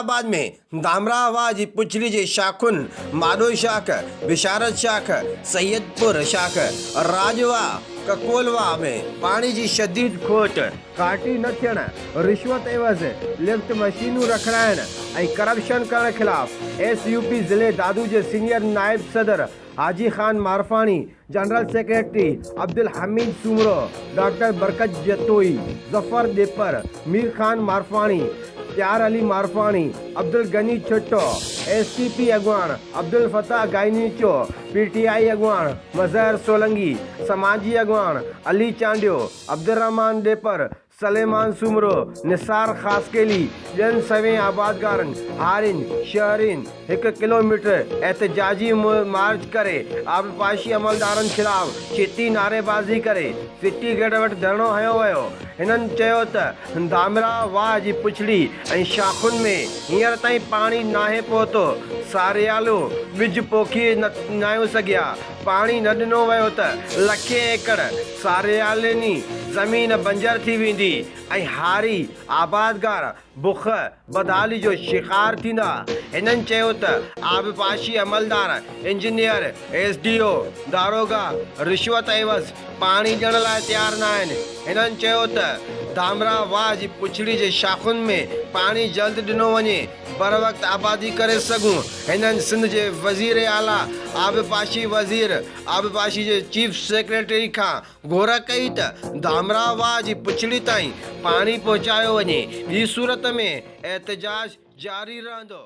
حيدرآباد ۾ ڌامراهه واهه جي پڇڙي جي شاخن ماڏو شاخ، بشارت شاخ، سيد پور شاخ، راڄ واهه، ڪڪول واهه ۾ پاڻي جي شديد کوٽ، ڪاٽي نه ٿيڻ، رشوت عيوض لفٽ مشينون رکرائڻ ۽ ڪرپشن ڪرڻ خلاف ايس يو پي ضلعي دادو جي سينيئر نائب صدر Haji Khan Marfani, general secretary Abdul Hameed Soomro, doctor Barkat Jatoi, Zafar Depar, Mir Khan Marfani, Pyar Ali Marfani, Abdul Ghani Chhutto, S T P اڳواڻ Abdel Fattah گائنيچو، P ٽي آء اڳواڻ مظهر سولنگي، سماجي اڳواڻ علي چانڊيو، عبدالرحمان ڏيپر، سليمان سومرو، نثار خاصخيلي، ٻين سوين آبادگارن، هارين، شهرين هڪ ڪلوميٽر احتجاجي مارچ ڪري آبپاشي عملدارن خلاف ڇتي نعريبازي ڪري سٽي گيٽ وٽ ڌرڻو هنيو ويو. هنن چيو ته ڌامراهه واهه جي پڇڙي ۽ شاخن ۾ هينئر تائين پاڻي ناهي پهتو، ساريالو ٻج پوکي ناهيون سگهيا، پاڻي نه ڏنو ويو ته لکين ايڪڙ سارياليني زمين بنجر ٿي ويندي ۽ هاري آبادگار بک بدحالي جو شڪار ٿيندا. هنن چيو ته آبپاشي عملدار، انجنيئر، ايس ڊي او، داروغا رشوت عيوض پاڻي ڏيڻ لاء تيار ناهن. هنن چيو ته ڌامراهه واهه جي پڇڙي جي شاخن ۾ پاڻي جلد ڏنو وڃي بروقت آبادي ڪري سگهون. هنن سنڌ جي وزير اعليٰ، آبپاشي وزير، آبپاشي جي چيف سيڪريٽري کان گهر ڪئي ته ڌامراهه واهه جي پڇڙي تائين پاڻي پهچايو وڃي، ٻي صورت ۾ احتجاج جاري رهندو.